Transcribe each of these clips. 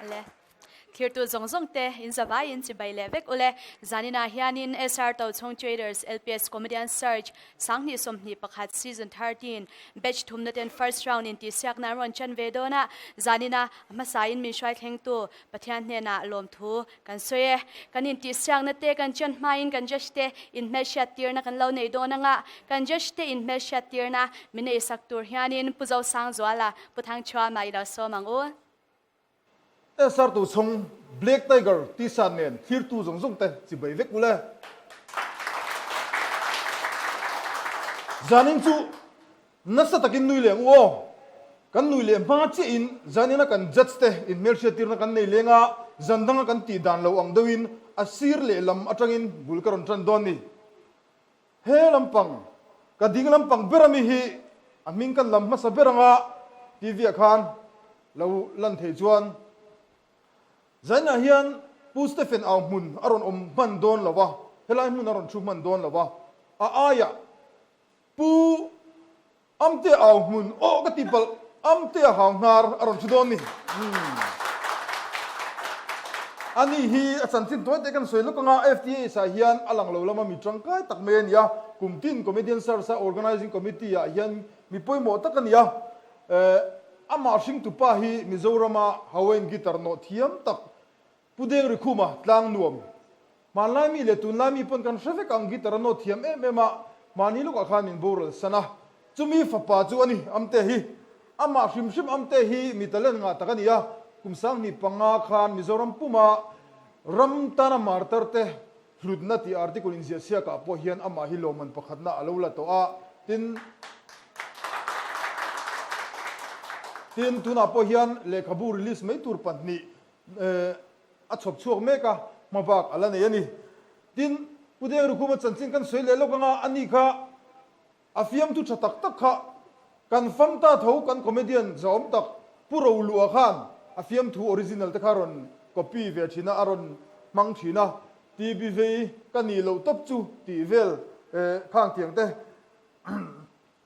Le. Thirtu zawng zawng te in zavai in chibai leh vek ule. Zaninah hianin SR Tochhawng Traders LPS Comedian Search 2021 Season 13 Batch thumna ten First Round in tihsiakna an rawn chan ve dawn a, zanina a hmasain min hruai thlengtu Pathian hnenah lawmthu kan sawi e. Kan intihsiakna te kan chan hmain kan judge te inhmelhriat tirna kan lo nei dawn anga, kan judge te inhmelhriat tirna min eisak tur hianin Pu Zosangzuala, Pu Thangchhuama i lo sawm ang u. SR Tochhawng Black Tiger tisa nen thlirtu zawng zawng te chibai vek ule. Zanin chu nasa takin nui leh ang u aw. Kan nui leh hma chiah in zanina kan judge te in hmelhriattirna kan nei leng a, zan danga kan tih dan lo ang deuhin a sir lehlam atangin bul ka rawn tan dawn ni. He lampang, ka ding lampang ber ami hi a hming kan lam hmasa ber anga TV ah khan lo lan thei chuan Zainah hian Pu Stephen au hmun a rawn awm hman dawn lo a, helai hmun a rawn thu hman dawn lo a, a aiah Pu Amtea au hmun aw ka ti palh, Amtea hau hnar a rawn thu dawn ni. Ani hi a chanchin tuai te kan sawi lawk anga FTAS ah hian a lang lo lama mi tangkai tak mai a ni a, kum tin Comedian Search a Organising Committee ah hian mi pawimawh tak a ni a. Amah hringtupa hi Mizorama Hawaiian guitar nawh thiam tak Pu Deng Rikhuma tlang nuam. Hmanlai mi leh tunlai mi pawn kan hre vek ang guitar a nawt thiam em em a, mahni lawkah khan min boral san a. Chumi fapa chu a ni, Amte hi. Amah hrim hrim Amte hi mi talent ngah tak a ni a, kum 2005 khan Mizoram puma ram tana martar te hlutna tih article inziah chhiakah pawh hian amah hi lawmman pakhatna a lo la tawh a, tin, tin tunah pawh hian lehkhabu release mai tur pahnih a chhawp chhuak mek a, hma bak a la nei a ni. Tin, Pu Deng Rukhuma chanchin kan sawi leh lawk anga a ni kha a fiamthu tha tak tak kha kan fam ta tho, kan comedian zahawm tak Pu Roluah khan a fiamthu original te kha a rawn copy ve thin a, a rawn hmang thin a, TB vei ka nih loh tawp chu tih vel khang tiang te.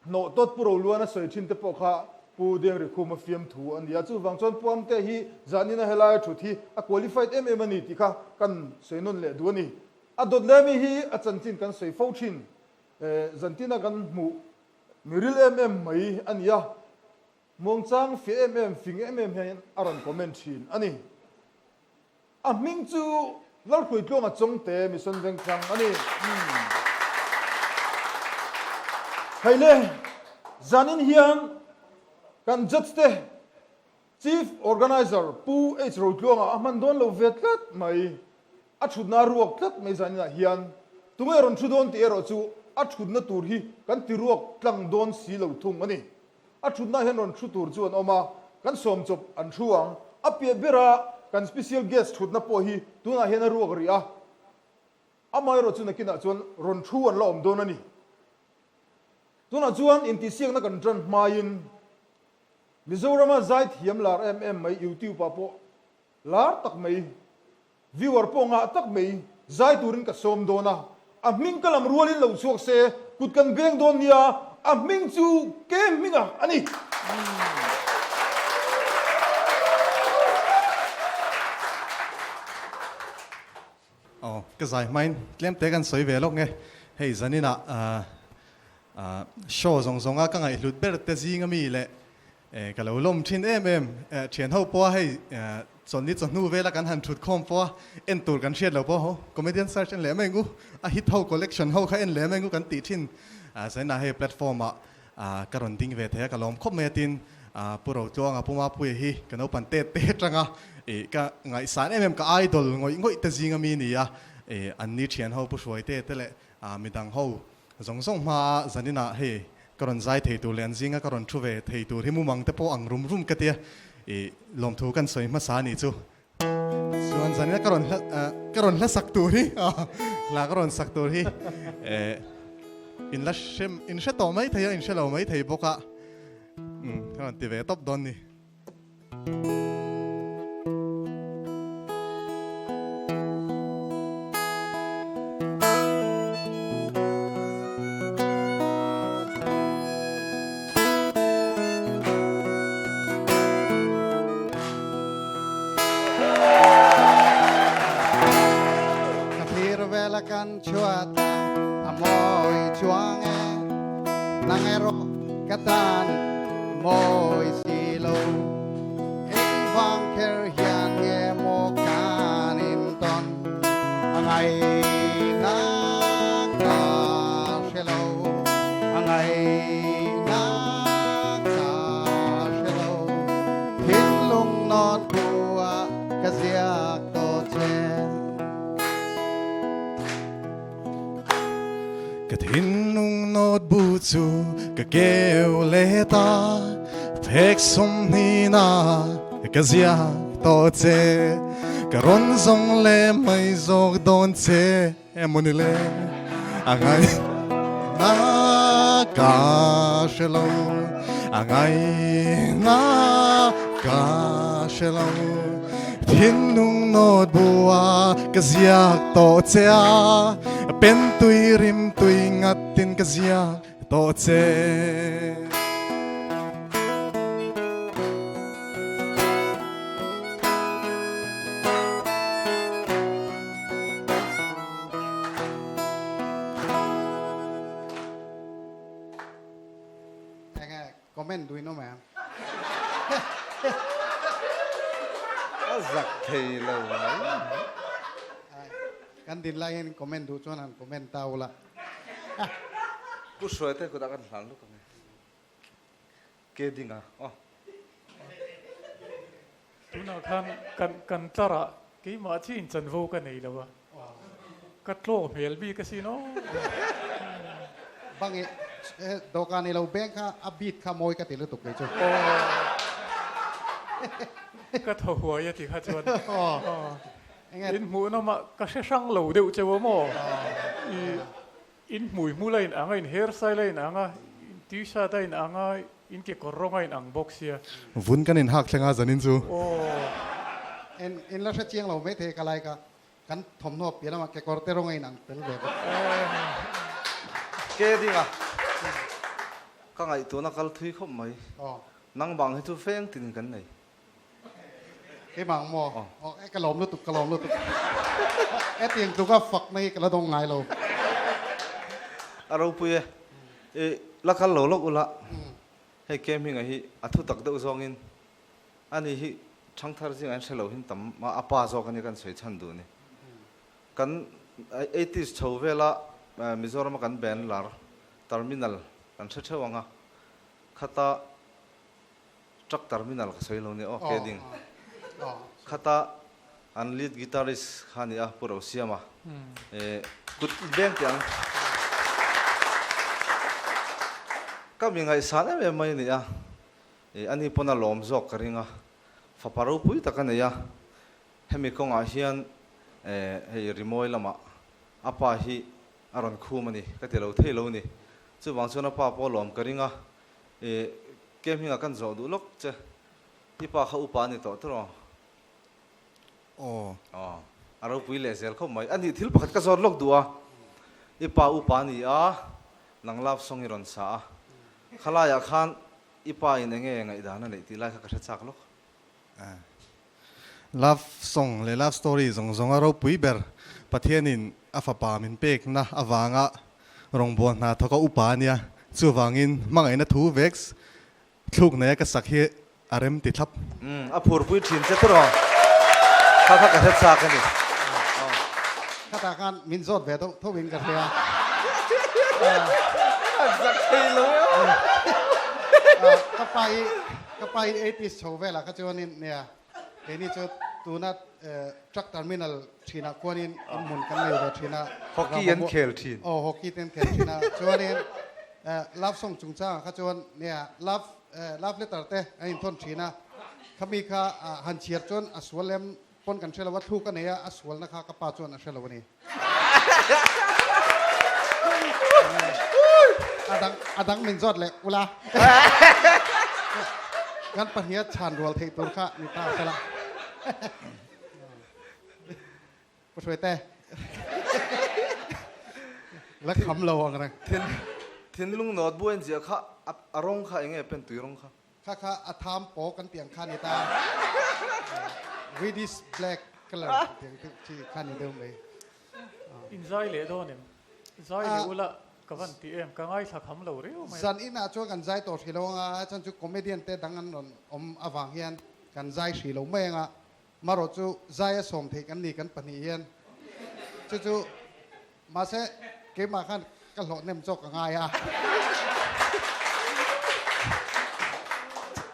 Hnawh tawt Pu Roluana sawi thin te pawh kha Pu Dengrikhuma fiamthu a ni a, chuvang chuan Pu Amte hi zanina helai thut hi a qualified em em a ni tih kha kan sawi nawn leh duh a ni. A dawt leh ami hi a chanchin kan sawi fo thin, zantina kan hmuh miril em em mai a ni a, muangchang fiah em em, fing em em hian a rawn comment thin a ni. A hming chu Lalhruaitluanga Chawngte Mission Vengthlang a ni. Hei le, zanin hian kan judge te Chief Organiser Pu H Rotluanga a hman dawn lo ve tlat mai. A thutna a ruak tlat mai zaninah hian. Tunge rawn thu dawn tih erawh chu a thutna tur hi kan ti ruak tlang dawn si lo thung a ni. A thutna hian rawn thu tur chu an awm a, kan sawm chawp an thu ang. A piah bera kan special guest thutna pawh hi tunah hian a ruak rih a, amaherawh chu nakinah chuan rawn thu an la awm dawn a ni. Tunah chuan intihsiakna kan tan hmain Mizorama zaithiam lar em em mai YouTube ah pawh lar tak mai, Viewer pawh ngah tak mai zai turin ka sawm dawn a, a hming ka lam rualin lo chhuak se kut kan beng dawn nia, a hming chu ke hminga a ni. Aw, ka zai hmain tlem te kan sawi ve lawk nge, hei zaninah show zawng zawnga ka ngaihhlut ber te zinga mi leh Ka lo lawm thin em em. Thian ho pawha hei chawlhni chawhnu vela kan han thut khawm pawha en tur kan hriat lo pawh ho comedian search en leh mai ngu a hit ho collection ho kha en leh mai ngu kan tih thin. Zainah hei platform ah ka rawn ding ve thei a ka lawm khawp mai a tin Pu Rotluanga Pu Mapuia hi ka naupang tet te atanga ka ngaihsan em em ka idol ngawih ngawih te zinga mi ni a an ni thian ho Pu Hruaite te leh midang ho Zawng zawng hmaa zaninah hei ka rawn zai thei tur leh an zinga ka rawn thu ve thei tur hi mumang te pawh ang rum rum ka tia i lawmthu kan sawi hmasa a nih chu. Chuan zanina ka rawn hla ka rawn hla sak tur hi hla ka rawn sak tur hi in la hre in hre tawh mai thei a in hre lo mai thei bawk a ka rawn ti ve tawp dawn ni. Nang erawh ka tan mawi si lo. Engvang kher hian nge maw kan intawn a ngaihna ka hre lo, a ngaihna ka hre lo. Thinlung nawt buah ka ziak tawh che. Ka thinlung nawt bu chu ka keu leh ta, phek sawmhnihna ka ziak tawh che. Ka rawn zawng leh mai zawk dawn che emaw ni le, a ngaihna ka hre lo, a ngaihna ka hre lo. Thinlung nawt bua ka ziak tawh che a, pen tui rim tui ngatin ka ziak tawh che. Enge Comment duin awm em? A zak thei lo mai. Kan din lai hian comment duh chuan han comment ta ula. Pu Hruaite kutah kan hlan luk ang e. Ke ding a aw. Tunah khan kan kan tlarah keimah chiah in chanvo ka nei lo a, ka tlaw hmel bik asin aw. Bang i dawhkan i lo beng kha a beat kha mawi ka ti lutuk kei chu. Ka thaw huai a ti kha chuan in hmuhnawm a ka hre hrang lo deuh cheu a maw? In hmui hmul a in ang a, in hair style a in ang a, in t-shirt a in ang a, in kekawr rawng a in ang bawk sia. Vun kan in hak thleng a zanin chu. Aw. En in la hre chiang lo mai thei ka lai ka kan thawmhnaw piah lamah kekawr te rawng a in ang tel ve bawk. Ke ding a, ka ngaihtuahna kal thui khawp mai. Nang bang hi chu feng tin kan nei. Keimah ang maw? Aw, e ka lawm lutuk, ka lawm lutuk. Hetiang tluka fakna hi ka la dawng ngai lo. A ropui e. I la kal lo lawk ula, hei Kem Hinga hi a thu tak deuh zawngin ani hi Thangthar zingah hian hre lo hin tam a, a pa zawk a ni kan sawi chhan duh ni. Kan eighties chho vela Mizorama kan band lar terminal kan hre theuh ang a, khata Truck terminal ka sawi lo nia aw ke ding khata an lead guitarist kha nia Pu Rosiama kut beng teh ang ka mi ngaihsan em em mai ania ani pawn a lawm zawk ka ring a fapa ropui tak a nei a hemi kawngah hian hei rimawi lamah a pa hi a rawn khum a ni ka ti lo thei lo ni chuvang chuan a pa pawh a lawm ka ring a I ke hmingah kan zawh duh lawk che. I pa kha upa a ni tawh tawh. Aw. Aw. A ropui leh zel khawp mai. A nih thil pakhat ka zawt lawk duh a. I pa upa a ni a, nang love song i rawn sa a. Khalaiah khan i pa in enge ngaihdan a neih tih lai kha ka hre chak lawk. Love song leh love story zawng zawng a ropui ber Pathianin a fapa min pekna avanga rawngbâwl hna thawk a upa a nia. Chuvangin hmangaihna thu vek thluk neia ka sak hi a rem ti thlap. Umm a phurpui thin che tawh kha kha ka hre chak a ni. Khatah khan min zawt ve deuh tho in ka hria. A zak thei lo e aw. Ka pa i Ka pa in eighties chho velah kha chuanin nia keini chu tuna truck terminal thinah khuanin in hmun kan nei ve thin a. Hockey an khel thin. Aw hockey te an khel thin a. Chuanin love song chungchangah kha chuan nia love love letter te an inthawn thin a. Khami kha han chhiar chuan a sual lem pawn kan hre lo a, thluk a nei a, a sualna kha ka pa chuan a hre lo a ni. A dang a dang min zawt leh ula. Kan pahniha chhan rual theih tur kha ni ta sela. Pu Hruaite. La kham lo ang reng. Thin thinlung nawt buai an ziah kha a rawng kha enge pen tui rawng kha. Kha kha a tham paw kan tih ang kha ni ta. Reddish black colour tih ang deuh chi kha ni deuh mai. In zai leh dawn em? Zai leh ula Ka van ti em, ka ngaithla kham lo riau mai a. Zan inah chuan kan zai tawh hrih lo anga, a chhan chu comedian te dang an rawn awm avang hian kan zai hrih lo mai anga, marawh chu zai a sawm theih kan ni kan pahnih hian chu chu mahse keimah khan ka hlawh nem zawk a ngai a,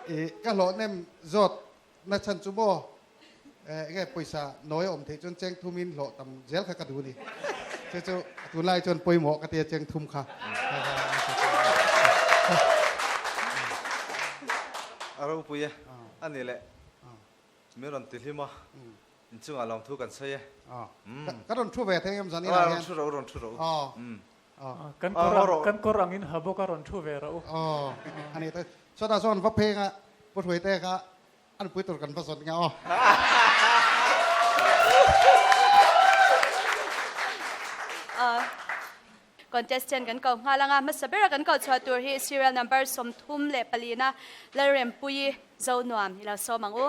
i ka hlawh nem zawt na chhan chu maw enge pawisa nawi a awm theih chuan cheng thumin hlawh tam zel kha ka duh a ni. Chu chu tunlai chuan pawimawh ka tia cheng thum kha. A ropui e, a ni leh min rawn ti hlim a, inchungah lawmthu kan sawi e. Ka rawn thu ve thei em zan inah hian? Rawn thu rawh u, rawn thu rawh u. Kan kawr ang, kan kawr angin ha bawk a rawn thu ve rawh u. A ni ta, chutah chuan va pheng a, Pu Hruaite kha a nupui tur kan va zawt nge aw. Contestant kan ko nghal anga hmasa bera kan koh chhuah tur hi serial number 34 na Lalrempuii Zonuam i lo sawm ang u.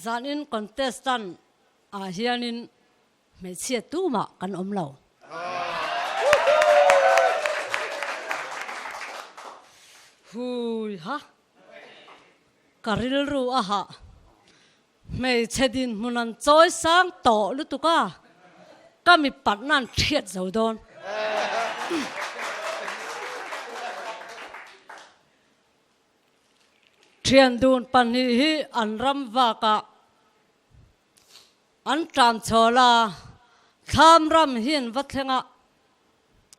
Zanin contestant ah hianin hmeichhia tumah kan awm lo. Hui ha! Ka rilru a hah. Hmeichhe dinhmun an chawi sang tawh lutuk a, ka mi patna an hriat zo dawn. Thian dun pahnih hi an ram vakah an tlan chhawl a, thlam ram hi an va thleng a,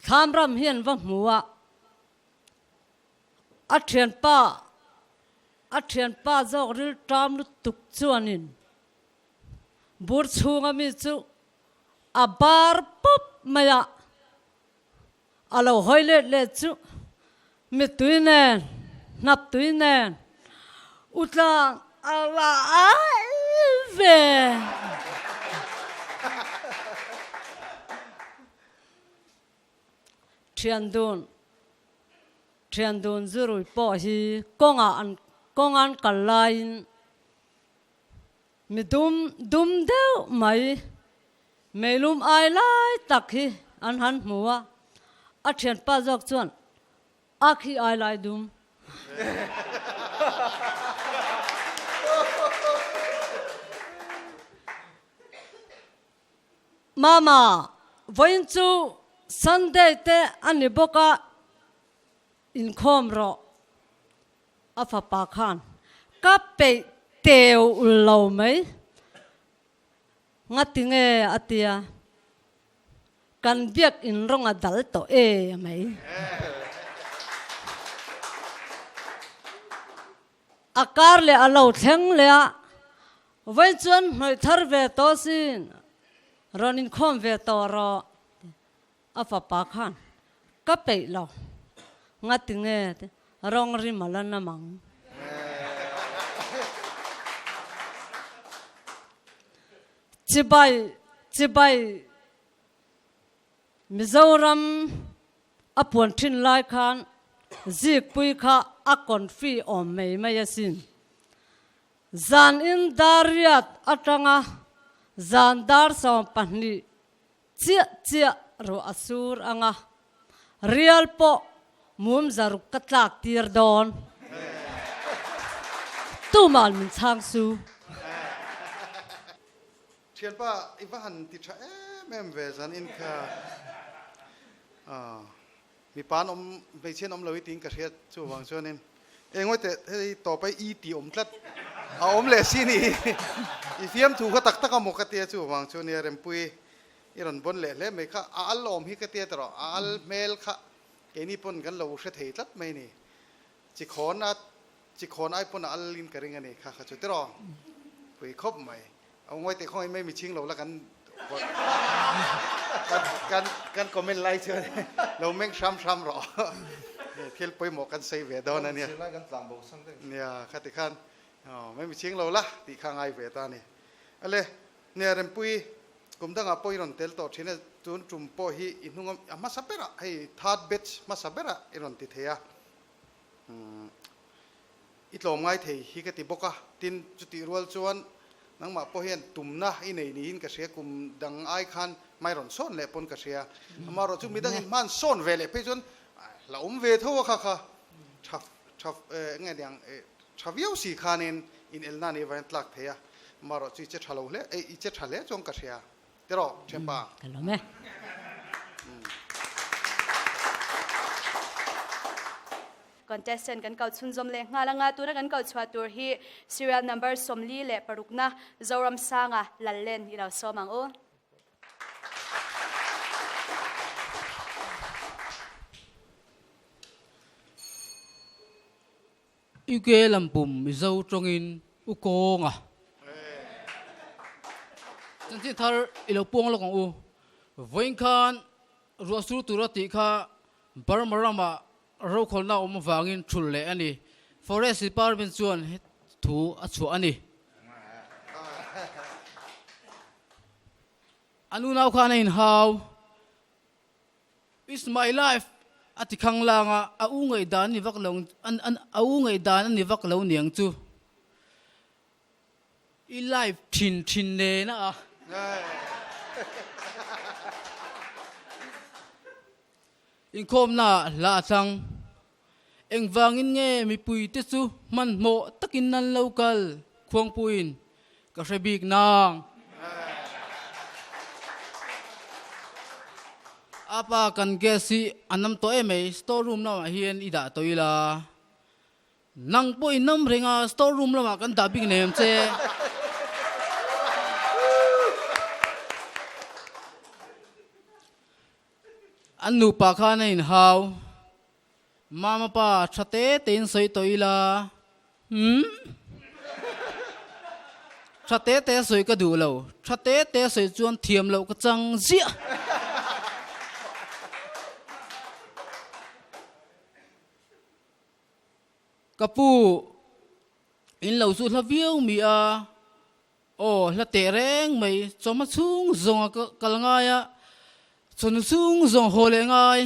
thlam ram hi an va hmu a, a thianpa a thianpa zawk rilṭam lutuk chuanin bur chhunga mi chu a bar pawp mai a. A lo hawi let let chu mittui nen, hnap tui nen u tlang a va ai ve. Thian dun, thian dun zurui pawh hi kawngah an kawng an kal laiin Mi dum dum deuh mai, meilum ai lai tak hi an han hmu a, a thianpa zawk chuan a khi ai lai dum. Mama, vawiin chu Sunday te a ni bawk a, inkhawm rawh. A fapa khan ka peih teu lo mai. Ngati nge a tia, kan biak in rawng a dal tawh e mai. A kar leh a lo thleng leh a, vawiin chuan hnawih thar ve tawh sin, rawn inkhawm ve tawh rawh. A fapa khan, Ka peih lo, ngati nge rawng rim a la nam ang. Chibai, chibai, Mizoram a puan thin lai khan zikpui kha a confi awm mai mai asin. Zan in dar riat atanga zan dar 12 Chiah chiah ruah a sur ang a, rial pawh mum zaruk ka tlak tir dawn. Tuman min chhang su. Thianpa i va han ti tha em em ve zan in kha mipa an awm hmeichhia an awm lo i tiin ka hria chuvang chuanin engawih teh hei tawp a i tih awm tlat a awm leh si ni i fiamthu kha tak tak a maw ka tia chuvang chu nia Rempui i rawn bawn leh hle mai kha a al awm hi ka tia tawh a al hmel kha keini pawn kan lo hre thei tlat mai ni chikhawn a chikhawn ai pawn a al in ka ring a ni kha kha chu tiraw pui khawp mai a ngawi teh khawngaih mai michhing lo la kan kan kan comment lai chuan lo meng hram hram rawh thil pawimawh kan sawi ve dawn a nia nia khati khan mai michhing lo la tih kha ngai ve ta a ni ale nia rempui kum dangah pawh i rawn tel tawh thin a tun tum pawh hi i hnung a hmasa berah hei third batch hmasa berah i rawn ti thei a. I tlawm ngai thei hi ka ti bawk a, tin chutih rual chuan nangmah pawh hian tumna i nei niin ka hria, kum dang ai khan hmai rawn sawn leh pawn ka hria. Amaherawh chu midangin hman sawn ve leh phei chuan la awm ve tho a kha kha tha tha eng nge niang tha viau si khanin inelna a nih avangin tlak thei a, amaherawh chu i che tha lo hle, i che tha hle chuan ka hria. Tiraw thianpa? Ka lawm e. Contestant kan kau chhunzawm leh nghal anga tuna kan kau chhuah tur hi serial number 46 na Zoramsanga Lallen i lo sawm ang u. UK lampum Mizo tawngin U Kawnga chanchin thar i lo puang lawk ang u. Vawiin khan ruah sur tura tih kha Burma ramah rokhawlna a awm avangin thul leh a ni. Forest Department chuan thu a chhuah a ni. A nunau khan a inhau. It's my life a ti khang lang a, a u ngaihdan a ni vak lo a u ngaihdan a ni vak lo niang chu. I life thin thin nena a. Inkhawmna ah hla a chang. Engvangin nge mipuite chu hmanhmawh takin an lo kal khuangpuiin ka hre bik nang. A pa kan gas hi a nam tawh em mai, store room lamah hian i dah tawh ila. Nang pawh i nam reng a, store room lamah kan dah bik nei ang che. An nupa khan a inhau. Mama pa, tha te tein sawi tawh ila. Umm. Tha te te sawi ka duh lo. Tha te te sawi chuan thiam loh ka chang ziah. Ka pu, in lo chu hla viau mi a. Aw, hla teh reng mai, chawhma chhung zawng a kal ngai a, chawhnu chhung zawng haw leh ngai.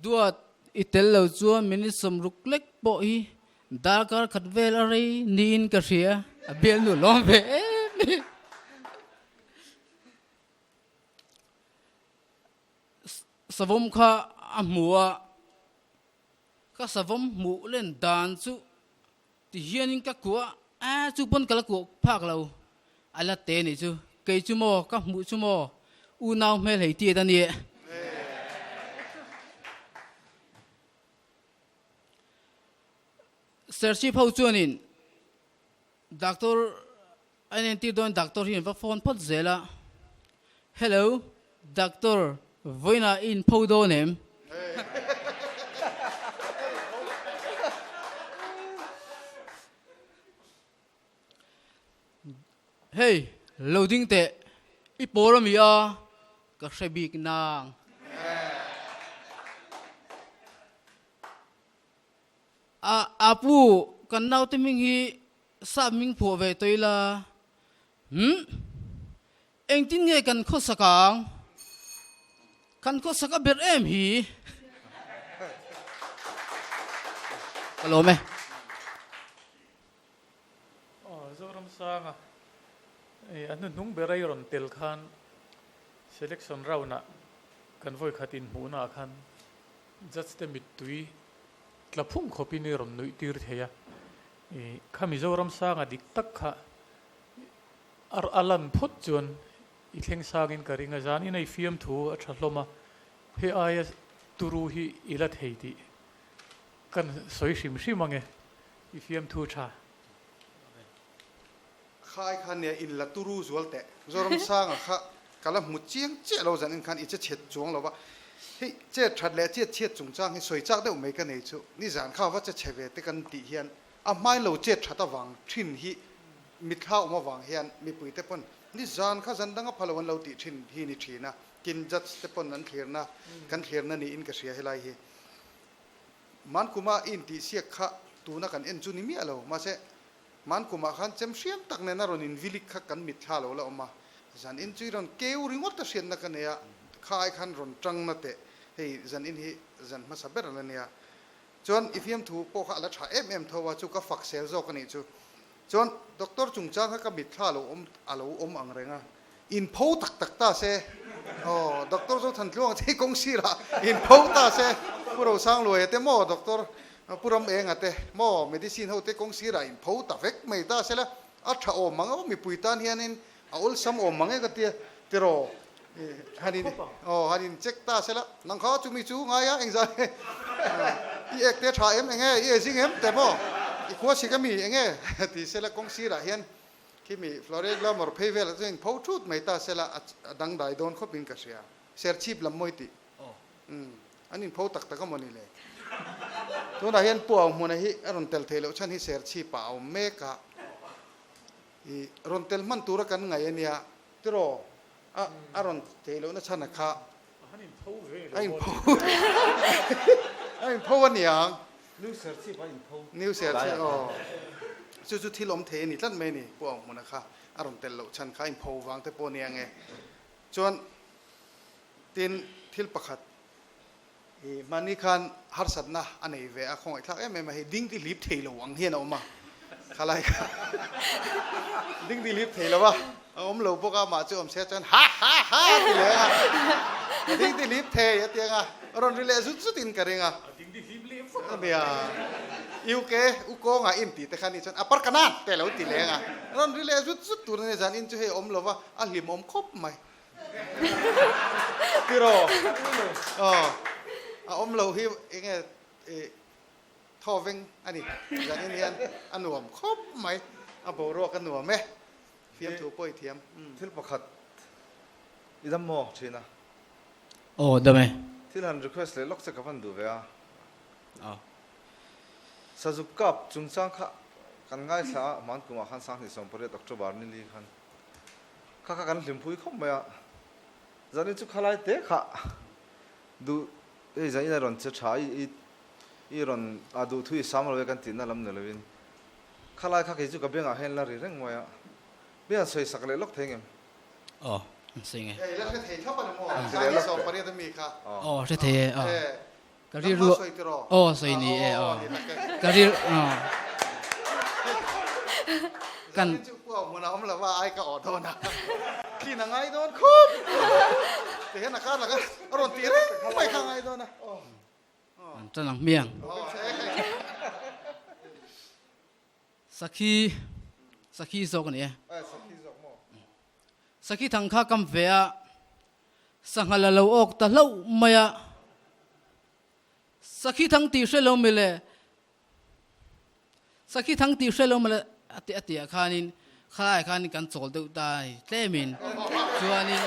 Duat i tel lo chuan minute 60 lek pawh hi darkar khat vel a rei niin ka hria, a bialnu lawm ve em em. Savawm kha a hmu a. Ka savawm hmuh len dan chu ti hianin ka kuah a, chu pawn ka la kuah phak lo. A la te nih chu, kei chu maw, ka hmuh chu maw, unau hmel hei tiat a nia. Serchhip ho chuanin doctor a inentir dawn doctor hi an va phone phawt zel a, Hello doctor, vawiinah i inpho dawn em? Hey, lo ding teh, i pawl a mi a, ka hre bik nang. A, Apu, kan naute hming hi sap hming phuah ve tawh ila, hmm? Engtin nge kan khawsak ang? Kan khawsak a ber em hi? Ka lawm e. Aw, Zoramsanga, a hnuhnung ber a i rawn tel khan selection round-ah kan vawikhat inhmuhnaah khan Judge te mittui tla phung khawpin i rawn nuih tir thei a, i kha Mizoram sanga dik tak kha a lan phawt chuan i thleng sangin ka ring a, zanin a i fiamthu a tha hlawm a, he aia turu hi i la thei tih kan sawi hrim hrim ange, i fiamthu tha. Khai kha nia in la turu zual teh. Zoramsanga kha ka la hmu chiang chiah lo zanin khan i che chhet chuang lo va. Hei chet that leh chet chhiat chungchang hi sawi chak deuh mai ka nei chu. Nizan kha va che chhe ve te kan tih hian a hmai lo chet that avang thin hi mitthla awm avang hian mipui te pawn nizan kha zan danga pha lo an lo tih thin hi ni thin a. Tin judge te pawn an thlirna kan thlirna niin ka hria helai hi. Mankuma i intihsiak kha tuna kan en chu ni miah lo. Mahse Hman kumah khan chem hriam tak nena rawn invilik kha kan mitthla lo la awm a, zan in chu i rawn keu ringawt a hriatna ka nei a, kha ai khan rawn tangna teh. Hei zan in hi zan hmasa ber a la nia. Chuan i fiamthu pawh kha a la tha em em tho a, chu ka fak sel zawk a nih chu. Chuan doctor chungchang kha ka mitthla a lo awm a lo awm ang reng a, in pho tak tak ta se, aw doctor Zothantluanga te hi kawng sirah in pho ta se, Pu Rosangluaia te maw doctor Pu Ramenga te maw medicine ho te kawng sirah in pho ta vek mai ta se la, a tha awm ang aw mipui tan hianin A awlsam awm mang e ka tia tiraw han in aw han in check ta sela nang kha chumi chu ngai a engzah nge i ek te tha em enge i ezing em te maw i khua sik ami enge ti sela kawng sirah hian khimi Floria Glamour phei velah chuan in pho thut mai ta sela a dangdai dawn khawp in ka hria serchhip lam mawi tih umm an in pho tak tak a mawni le tunah hian Pu Auhmuna hi a rawn tel theih loh chhan hi serchhip ah a awm mek a. I rawn tel hman tura kan ngaih a nia tiraw a a rawn theih lohna chhan a kha a inpho a inpho a niang New Serchhip a inpho New Serchhip aw chu chu thil awm thei a ni tlat mai a ni Pu Auhmuna kha a rawn tel loh chhan kha a inpho vang te pawh a nia nge chuan tin thil pakhat I hmani khan harsatna a nei ve a, khawngaihthlak em em a, hei ding ti hlip thei lo ang hian a awm a, khalai kha ding ti hlip thei lo a, a awm lo bawk a, mah chu awm se chuan ha ha ha a ti leh a, ding ti hlip thei a ti ang a, a rawn ri leh zut zut in ka ring a, nia UK u kawngah in tih te kha ni chuan a parkanan te lo ti leh ang a, a rawn ri leh zut zut tur a ni, zan in chu hei a awm lo va, a hlimawm khawp mai. Tiraw aw a awm lo hi enge ih thaw veng a ni zanin hian a nuam khawp mai a boruak a nuam e fiamthu pawh i thiam. Thil pakhat i dam maw thin a? Aw dam e. Thil han request leh lawk che ka van duh ve a. Aw. Sazuk kap chungchang kha kan ngaithla a hmankumah khan 2018 October nili khan Kha kha kan hlimpui khawp mai a, zanin chu khalai te kha duh hei zanin a rawn che tha i i rawn a duh thu i sam lo e kan tihna lam ni lovin khalai kha kei chu ka bengah hian la ri reng mai a, mi han sawi sak leh lawk thei ngem? Aw, an sawi nge. Hei la hre thei thlap a ni maw? Zani 18 a mi kha. Aw, hre thei e, aw. Ka rilru aw sawi ni e aw ka ril aw kan chu pu hmun a awm lova ai ka aw dawn a thin a ngai dawn khawp ti hian a kar laka a rawn ti reng mai kha ngai dawn a an tan ang hmiang Sakhi, sakhi zawk a ni e. Sakhi thang kha kam ve a, sangha la lo awk ta hlauh mai a. Sakhi thang tih hre lo mile, sakhi thang tih hre lo mile a ti a tih ah khanin khalaiah khanin kan chawl deuh ta a ni tlemin chuanin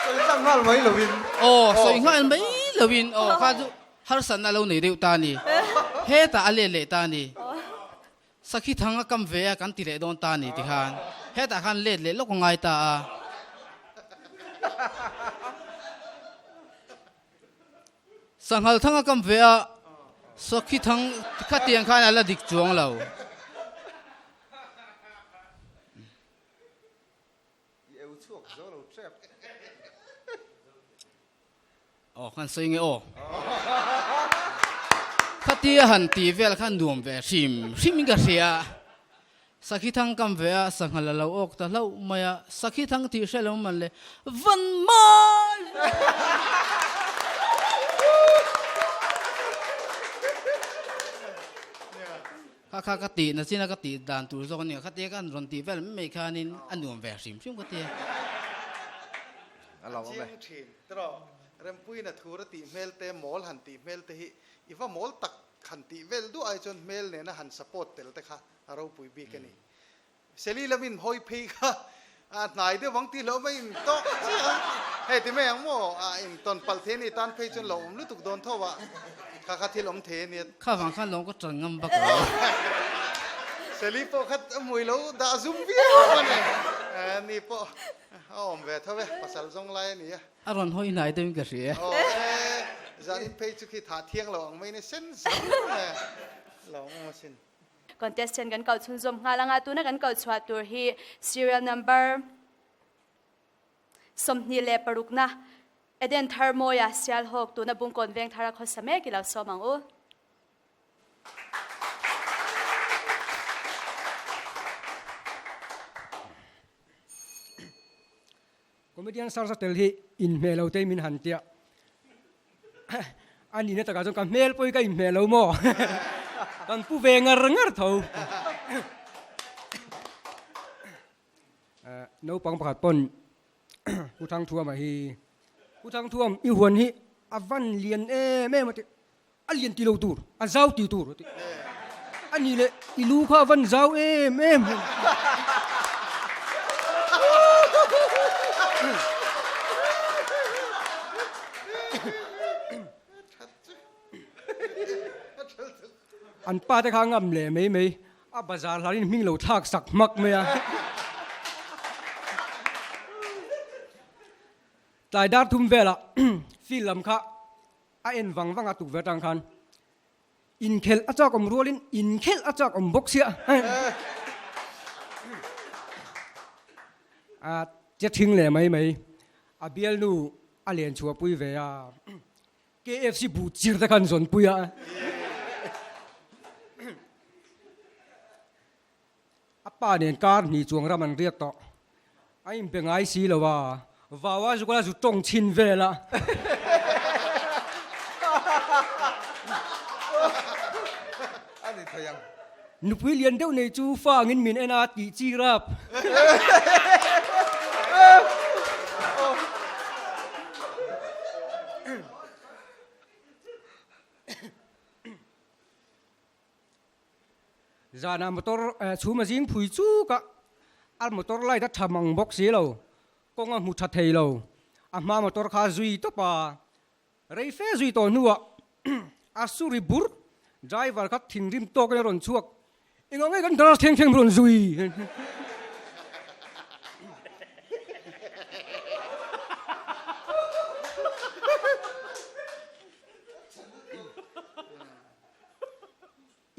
Sawi tlang nghal mai lovin. Aw, sawi nghal mai lovin aw kha chu Harsatna lo nei deuh ta a ni. Hetah a let leh ta a ni. Sakhi thang a kam ve a kan ti leh dawn ta a ni tikhan hetah khan let leh lawk a ngai ta a. Sanghal thang a kam ve a, sakhi thang khatiang khan a la dik chuang lo. I eu chhuak zo lo tep. Aw khan sawi nge aw. Khatia han tih vel khan nuam ve hrim hrim in ka hria. Sakhi thang kam ve a, sangha la lo awk ta hlauh mai a, sakhi thang tih hre lo man le van mai ve. Kha kha ka tih na chin a ka tih dan tur zawk a nia, khatia ka han rawn tih vel mai khanin a nuam ve hrim hrim ka tia. A lo awm e. Chiang thin tiraw, Rempuiin a thur a tih hmel te, mawl han tih hmel te hi i va mawl tak han tih vel duah ai chuan hmel nena han support tel te kha a ropui bik a ni. Seli lamin hawi phei kha a hnai deuh ang tih hlauh mai in tawk chiah a, hei ti mai ang maw a in tawn palh thei a ni tan phei chuan lo awm lutuk dawn tho a, kha kha thil awm thei a nia. Kha vang khan lawng ka tan ngam vak lo. Seli pawh kha a hmui lo dah zum viau a ni, ni pawh a awm ve tho e, pasal zawng lai a ni a. A rawn hawi hnai deuhin ka hria. Aw e, zanin phei chu khi thah thiang lo ang mai ni sen zam e, lo awm asin. Contestant kan koh chhunzawm nghal anga tuna kan koh chhuah tur hi serial number 26 na. Eden Tharmawia Sialhawk tuna Bungkawn Vengthara khawsa mek i lo sawm ang u. Comedian Search a tel hi inhmeh lo te min han tia. A nihna takah chuan ka hmel pawh hi ka inhmeh lo maw? Kan pu ve ngar ngar tho. Naupang pakhat pawn Pu Thangthuama hi, Pu Thangthuam i huan hi a van lian em em a ti. A lian ti lo tur, a zau ti tur a ti. A nih leh i lu kha a van zau em em. An pa te kha a ngam leh mai mai, a bazar hlarin hming lo thlak sak hmak mai a. Tlai dar thum velah field lam kha A en vang vang a tukverh atang khan inkhelh a chak awm rualin inkhelh a chak awm bawk sia. A che thing leh mai mai. A bialnu a len chhuah pui ve a. KFC buh chir te khan zawn pui a. A pa nen kar hnih chuang ram an riak tawh. A inbe ngai si lo a, vau a zuk a zu tawng chhin vel a. A ni thei ang. Nupui lian deuh nei chu fa angin min en a tih chi rap. Zanah motor chhum a zing phui chuk a, a motor light a tha mang bawk si lo, kawng a hmu tha thei lo, a hma motor kha a zui tawp a, rei fe zui tawh hnuah a su ri bur, driver kha thinrim tawkin a rawn chhuak, engah nge kan dar thleng thleng rawn zui?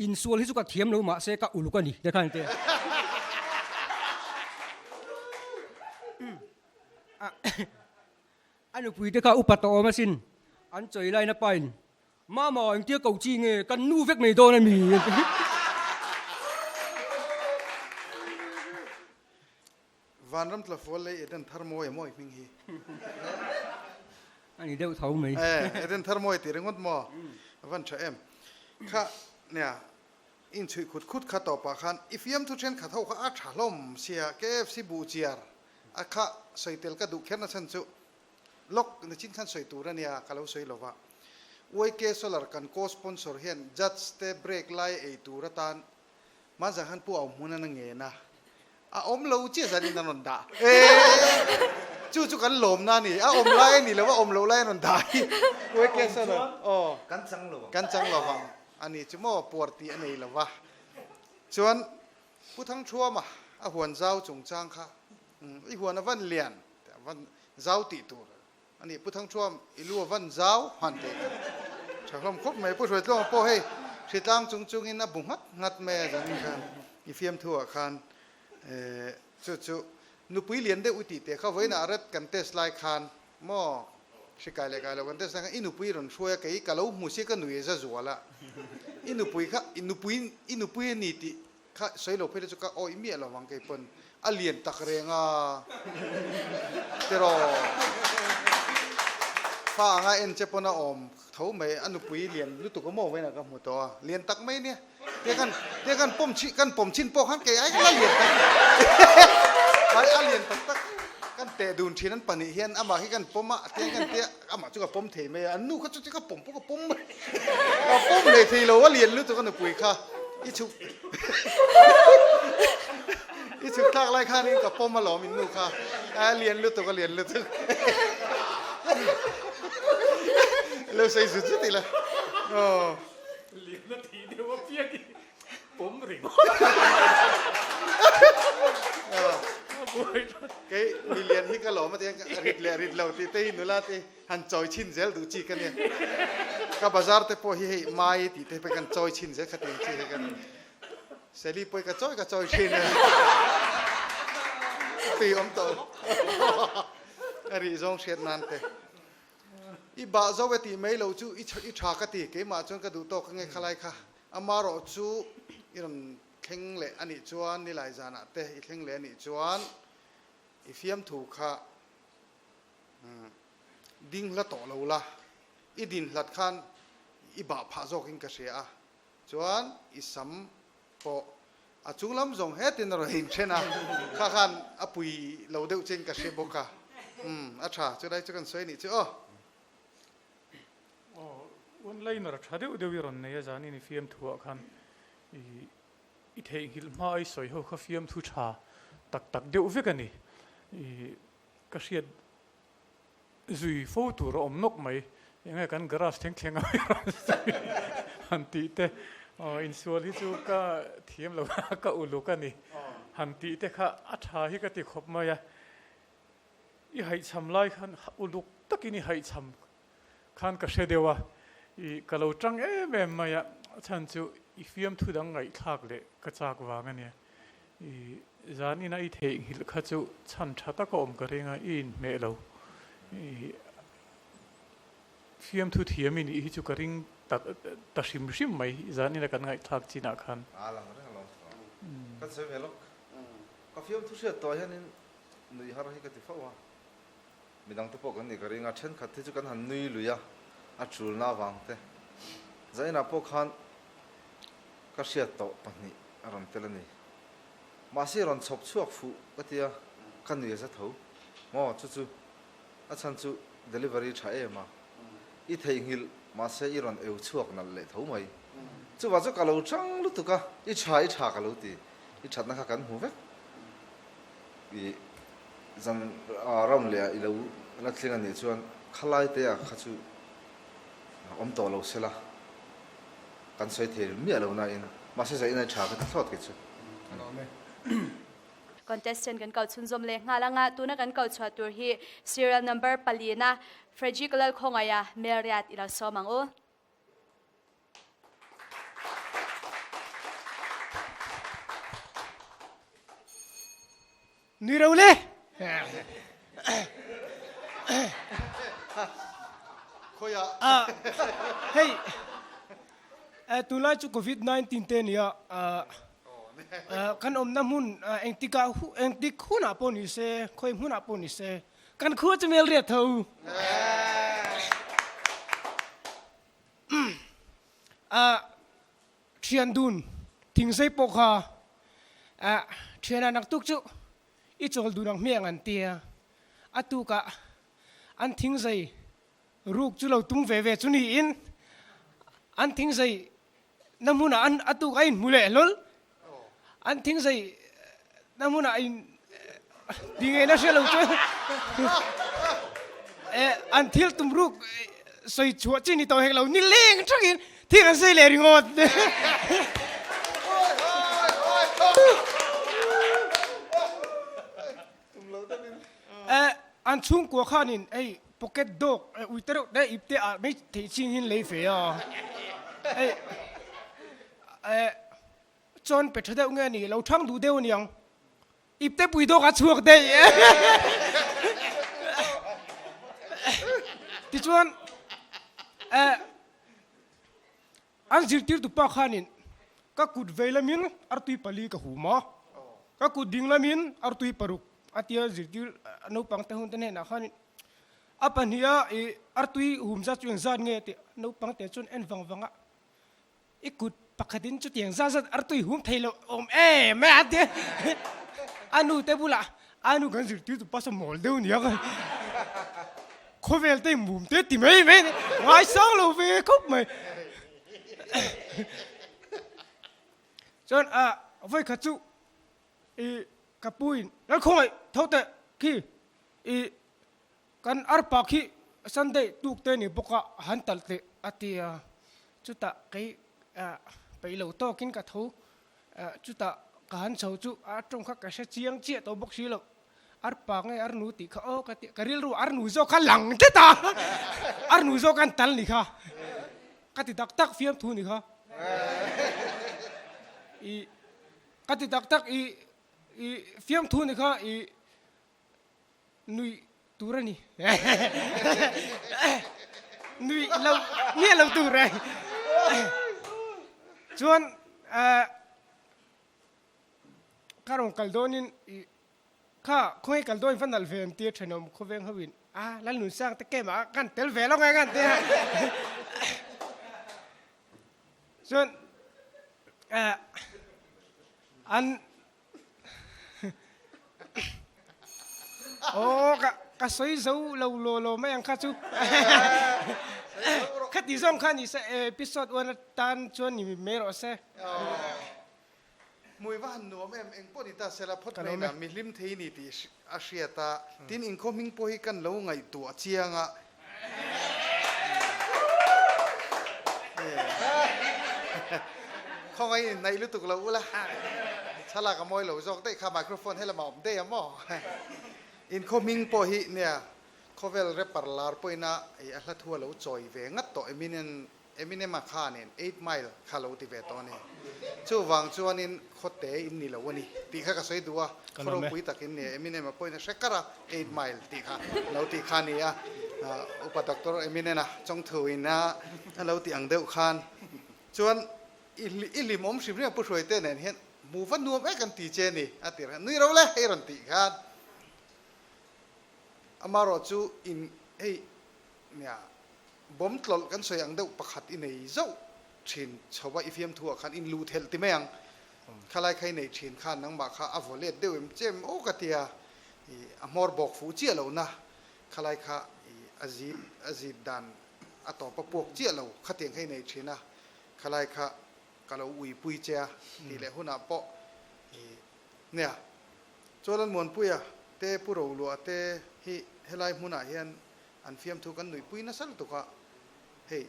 Insual hi chu ka thiam lo mahse ka uluk a ni te khan te. A nupui te kha upa tawh awm asin, an chawi lain a pain, Mama engtia ko chi nge kan nu vek mai dawn a mi? Vanram tlafual lei Eden Tharmawi a mawi hming hi. A ni deuh tho mai. Eh, Eden Tharmawi tih ringawt maw? A van tha em. Kha, nia, inchhuih khut khut kha tawpah khan i fiamthu thenkhat ho kha a tha hlawm sia, KFC buh chiar a kha sawi tel ka duh kher na chhan chu lawk nichin khan sawi tur a nia ka lo sawi lova. YK Solar kan co-sponsor hian judge te break lai ei tur atan Hmanzah khan Pu Auhmun an a ngen a, a awm lo chiah zan in an rawn dah. Eee! Chu chu kan lawmna a ni. A awm lai a ni lo, a awm loh lai an rawn dah hi. Ueke sawn a, aw. Kan chang lo ang. Kan chang lo ang. A ni chu maw, puar tih a nei lo va. Chuan Pu Thangthuama a huan zau chungchang kha, i huan a van lian, a van zau tih tur A nih Pu Thangthuam i lu a van zau han tih kha tha hlawm khawp mai. Pu Hruaitluanga pawh hei hritlang chung chungin a bu nghat nghat mai a zan khan i fiamthu ah khan chu chu nupui lian deuh i tih teh kha vawiinah red kan test lai khan maw hri kai leh kai lo kan test lai khan i nupui rawn hruai a kei ka lo hmu sia ka nui a za zual a i nupui kha i nupui i nupui a ni tih Kha sawi lo phei te chu ka awih miah lo vang kei pawn a lian tak reng a tiraw fa anga en che pawn a awm tho mai a nupui lian lutuk a maw vawiinah ka hmu tawh a lian tak mai nia tia kan tia kan pawm chhin kan pawm chhin pawh khan kei ai la lian tak mai a lian tak tak kan teh dun thin an pahnih hian amah hi kan pawm a tia kan tia amah chu ka pawm thei mai a an nu kha chu ka pawm pawh ka pawm mai. Ka pawm leh thei lo a lian lutuk a nupui kha i chhuk i chhuk thlak lai khanin ka pawm alawm in nu kha a lian lutuk a lian lutuk lo sawi zut zut ila aw. Lian a tih deuh apiang i pawm ringawt. Kei mi lian hi ka lawm a tia rit leh rit lo tih te hi nula te Han chawi chhin zel duh chi ka nia. Ka bazar te pawh hi hei mai tih te pawh kan chawi chhin zel khatiang chi hi ka ni. Sally pawh hi ka chawi ka chawi thin a. Tui awm tawh lo. A rih zawng hriat nan te. I bah zo e tih mai lo chu i i tha ka ti, keimah chuan ka duh tawk ange khalai kha. Amarawh chu i rawn thleng leh a nih chuan nilai zanah te i thleng leh a nih chuan i fiamthu kha ding hla tawh lo la, i din hlat khan i bah phah zawkin ka hria a, chuan i sam pawh a chung lam zawng hetin a rawn inthen a, kha khan a pui lo deuh chiin ka hre bawk a, umm a tha, chulai chu kan sawi anih chu aw. Aw, one liner tha deuh deuh i rawn nei a zanin i fiamthuah khan i i theihnghilh hma a i sawi ho kha fiamthu tha tak tak deuh vek a ni, i ka hriat zui fo tur a awm nawk mai. Enge kan garage thleng thleng a rawn sawi han tih te, aw insual hi chu ka thiam lo a, ka uluk a ni han tih te kha a tha hi ka ti khawp mai a. I haihchham lai khan uluk takin i haihchham khan ka hre deuh a, i ka lo tang em em mai a, a chhan chu i fiamthu dang ngaihthlak leh ka chak vang a nia. I zan ina i theihnghilh kha chu chhan tha tak a awm ka ring a, i inhmeh lo. I fiamthu thiam i nih hi chu ka ring ta ta hrim hrim mai zan ina kan ngaihthlak chinah khan. A lang reng alawm tawh. Kan sawi ve lawk. Ka fiamthu hriat tawh hianin nuih har hi ka ti fo a. Midang te pawh kan nih ka ring a, thenkhat hi chu kan han nui lui a, a chulna avang te. Zainah pawh khan ka hriat tawh pahnih a rawn tel a ni. Mahse rawn chhawp chhuak fuh ka tia, ka nui a za tho. Maw chu chu a chhan chu delivery tha em a, i theihnghilh mahse i rawn eu chhuak nalh leh tho mai. Chuvah chu ka lo chang lutuk a, i tha i tha ka lo ti, i thatna kha kan hmu vek. I zan round leh ah i lo la tling a nih chuan khalai te ah kha chu awm tawh lo sela kan sawi thei miah lo na in mahse zah in a tha ka ti thlawt kei chu. Contestant kan kau chhunzawm leh nghal anga tuna kan kau chhuah tur hi serial number palina Frederick Lalkhawngaia Melriat i lo sawm ang u. Nui ro le. Khoia. Hei tunlai chu COVID-19 te nia kan awmna hmun engtikah engtik hunah pawh ni se khawi hmunah pawh ni se kan khua chu mel riat tho. Thian dun thingzei pawh kha thiana naktuk chu i chawl dun ang hmiang an tia, a tukah an thingzei ruk chu lo tum ve ve chu niin an thingzei na hmunah an a tuk a inhmu leh hlawl, an thingzei na hmunah in ti ngei na hre lo chuan an thil tum ruk sawi chhuah chi ni tawh hek lo ni leng thakin thing an sawi leh ringawt. An chhungkua khanin hei pocket dog ui te reuh te ip te ah mai theih ching hian lei ve a, hei chuan pe tha deuh nge ni lo thang duh deuh aniang ip te pui dawk a chhuak daih tichuan An zirtirtu pa khanin ka kut vei lamin artui pali ka hum a, ka kut ding lamin artui paruk a tia zirtir naupang te hun te hnenah khanin a pahniha i artui hum zat chu engzat nge tih naupang te chuan en vang vang a, i kut pakhatin chutiang zat zat artui hum thei loh awm em e a tia a nu te bulah a nu kan zirtirtu pa saw mawl deuh nia ka Khawvel te mum te ti mai mai ngaisang lo ve khawp mai. Chuan a vawi khat chu i ka pu in Lalkhawngaih tho teh khi i kan arpa khi Sunday tuk te ni bawk a han talh teh a ti a, chutah kei peih lo tawkin ka tho chutah ka han chho chu a tawng kha ka hre chiang chiah tawh bawk si lo. Ar pa nge ar nu tih kha aw ka ti ka rilru ar nu zawk kha lang tlat a ar nu zawk an tal ni kha ka ti tak tak fiam thu ni kha i ka ti tak tak i i fiam thu ni kha i nui tur a ni. Nui lo miah lo tur e. Chuan ka rawn kal dawnin i kha khawnge kal dawn va nalh ve an tia thenawm khawveng ho in a Lalnunsang te camp ah kan tel ve lo nge kan tia. Chuan an Aw ka ka sawi zo lo law law mai ang kha chu. Khati zawng kha ni se episode one atan chuan ni mai rawh se. Hmui va han nuam em, eng pawh ni ta sela phawt mai na mi hlim thei ni tih a hriat a, tin inkhaw hming pawh hi kan lo ngaihtuah chiang a. Khawngaih in naih lutuk lo ula, thlalak a mawi lo zawk daih kha microphone helamah awm daih a maw? Inkhaw hming pawh hi nia khawvel rapper lar pawhin a a hla thu a lo chawi ve ngat tawh Eminem Eminem-a kha nen Eight Mile kha lo ti ve tawh a ni. Chuvang chuanin khawte in ni lo a ni tih kha ka sawi duh a, khaw ropui tak in ni a, Eminem-a pawhin a hre kar a, Eight Mile tih kha lo tih kha a ni a, Upa Doctor Eminen-a chawngthu in a lo tih ang deuh khan chuan i i hlimawm hrim hrim a Pu Hruaite nen hian hmu va nuam ek an ti che a ni a ti reng a, nui ro le hei rawn tih khan amaherawh chu in hei nia Bawm tlawlh kan sawi ang deuh pakhat i nei zauh thin chho a, i fiamthu ah khan in luh thelh ti mai ang. Khalai kha i nei thin khan nangmah kha a vaw let deuh em chem aw ka tia, i a hmawr bawk fuh chiah lo na, khalai kha i a zit a zit dan a tawp a puak chiah lo khatiang kha i nei thin a, khalai kha ka lo uipui che a tih leh hunah pawh i nia. Chuan Muanpuia te Pu Roluah te hi helai hmunah hian An fiamthu kan nuihpui nasa lutuk a, hei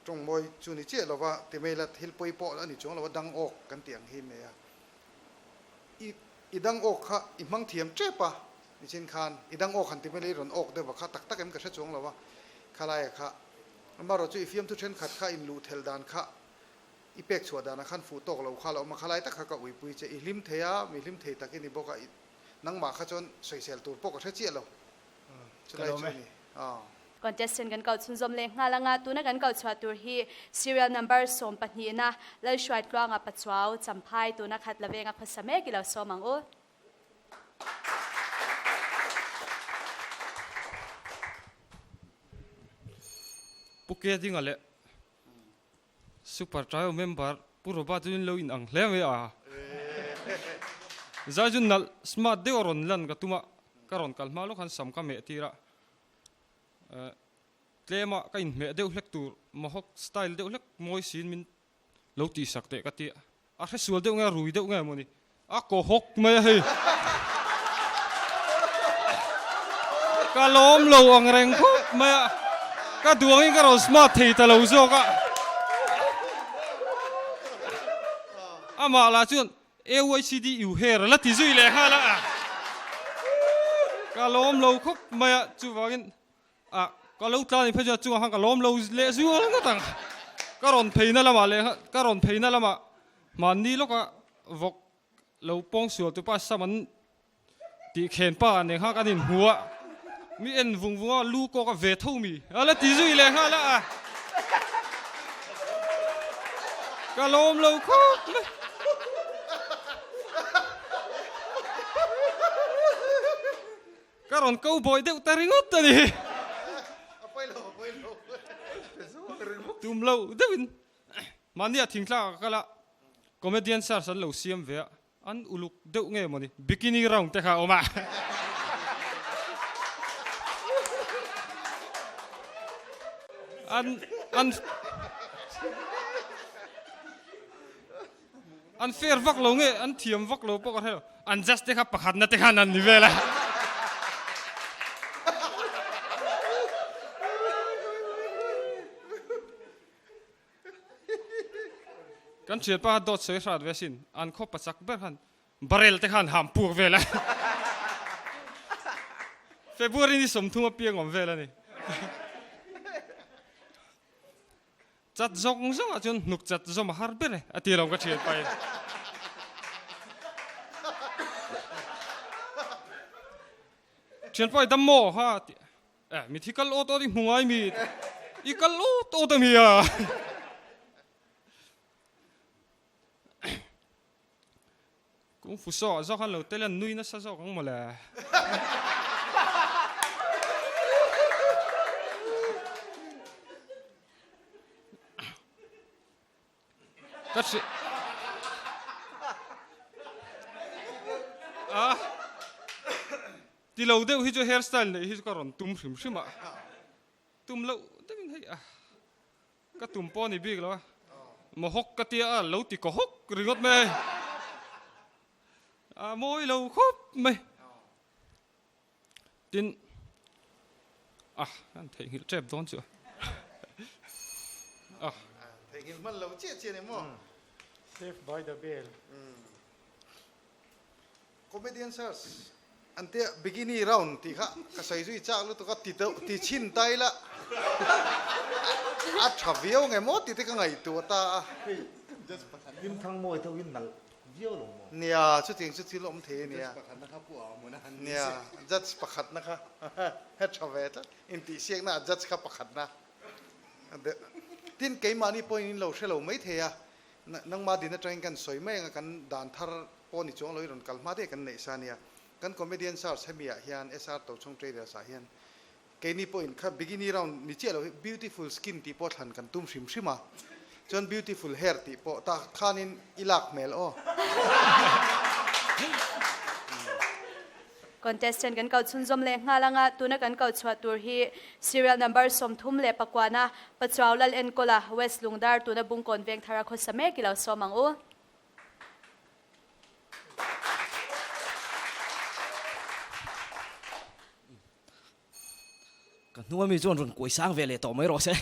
tawng mawi chu ni chiah lova ti mai la thil pawi pawh a ni chuang lo a, dang awk kan tih ang hi nei a. I i dang awk kha i hmang thiam tep a, nichin khan i dang awk han ti mai la i rawn awk deuh a kha tak tak em ka hre chuang lo a, khalaia kha amaherawh chu i fiamthu thenkhat kha in luh thelh dan kha i pek chhuah danah khan fuh tawk lo kha la awm a, khalai tak kha ka uipui che, i hlim thei a, mi hlim thei tak i ni bawk a, nangmah kha chuan sawisel tur pawh ka hre chiah lo. Ka lawm e. Contestant kan kal chhunzawm leh nghal anga tuna kan kal chhuah tur hi serial number 12 na Lalhruai Tluanga Pachuau Champhai tuna khat la venga khawsa mek i lo sawm ang u. Pu Ke dinga leh Super Trio member Pu Robert chu in lo in ang hle mai a. Zai chu nalh smart deuh a rawn lan ka tum a, ka rawn kal hma lawk khan sam ka meh tir a. Tlem a ka inhmeh deuh hlek tur mohawk style deuh hlek mawi siin min lo tihsak teh ka ti a. A hre sual deuh nge a rui deuh nge mawni a kaw hawk mai a hei. Ka lawm lo ang reng khawp mai a, ka duangin ka rawn smart thei ta lo zawk a. Amah lah chuan AYCD U hair a la ti zui leh nghal a. Ka lawm lo khawp mai a, chuvangin Ah, ka lo tlan i phei chuan chungah khan ka lawm lo leh zual ngawt ang. Ka rawn pheina lamah leh ka rawn pheina lamah mahni lawka vawk lo pawng sual tupa sam an tih khen pa nen khan kan inhmu a, mi en vung vung a lu kawk a ve tho mi a la ti zui leh nghal a. Ka lawm lo khawp mai. Ka rawn ko bawi deuh ta ringawt a ni. Tum lo deuhin mahnia thingtlak a kal a, comedian search an lo siam ve a, an uluk deuh nge mawni bikini round te kha a awm a. An an An fair vak lo nge an thiam vak lo pawh ka hre lo. An judge te kha pakhatna te khan an ni vel a. Kan thianpa kha dawt sawi hrat ve asin. An khaw pachak ber khan barrel te khan ham puk vel a. February ni 30 apiang awm vel a ni. Chat zawng zawng ah chuan hnuk chat zawm a har ber e a ti lo ka thian pa in. Thian pa i dam maw ha ti eh mi thi kal awt awt i hmu ngai mi. I kal awt awt a mi a. Kung fu saw ah zawk khan lo tel a nui nasa zawk ang mawle. Ka hri a ti lo deuh hi chu hair style neih hi chu ka rawn tum hrim hrim a tum loh deuhin hei a ka tum pawh a ni bik lo a mohawk ka tia a lo ti kaw hawk ringawt mai a mawi lo khawp mai Tin, a, an theihnghilh tep dawn chu a. A. Theihnghilh hman lo chiah chiah ni maw? Saved by the bell. Comedian search an tia bikini round tih kha ka sawi zui chak lutuk a ti deuh ti chhin ta ila a tha viau nge maw tih te ka ngaihtuah ta a. Hei just pakhat hlimthang mawi tho hi nalh Viau lo maw? Nia, chutiang chu thil awm thei a nia. Judge pakhatna kha pu a awm a han ni Nia, judge pakhatna kha he tha ve tlat. Intihsiakna ah judge kha pakhatna. Tin, keimahni pawhin in lo hre lo mai thei a, nangmah din atangin kan sawi mai anga kan dan thar pawh ni chuang lo i rawn kal hma daih kan neih sa nia. Kan comedian search hemi ah hian SR Tochhawng Traders ah hian Keini pawhin kha bikini round ni chiah lo hi beautiful skin tih pawh thlan kan tum hrim hrim a, chuan beautiful hair tih pawh tah khanin i lak hmel aw. Contestant kan kau chhunzawm leh nghal anga tuna kan kau chhuah tur hi serial number 39 Pachuau Lal Enkawla, West Lungdar tuna Bungkawn Vengthara khawsa mek i lo sawm ang u. Ka hnung ami chuan rawn kuai sang ve leh tawh mai rawh se.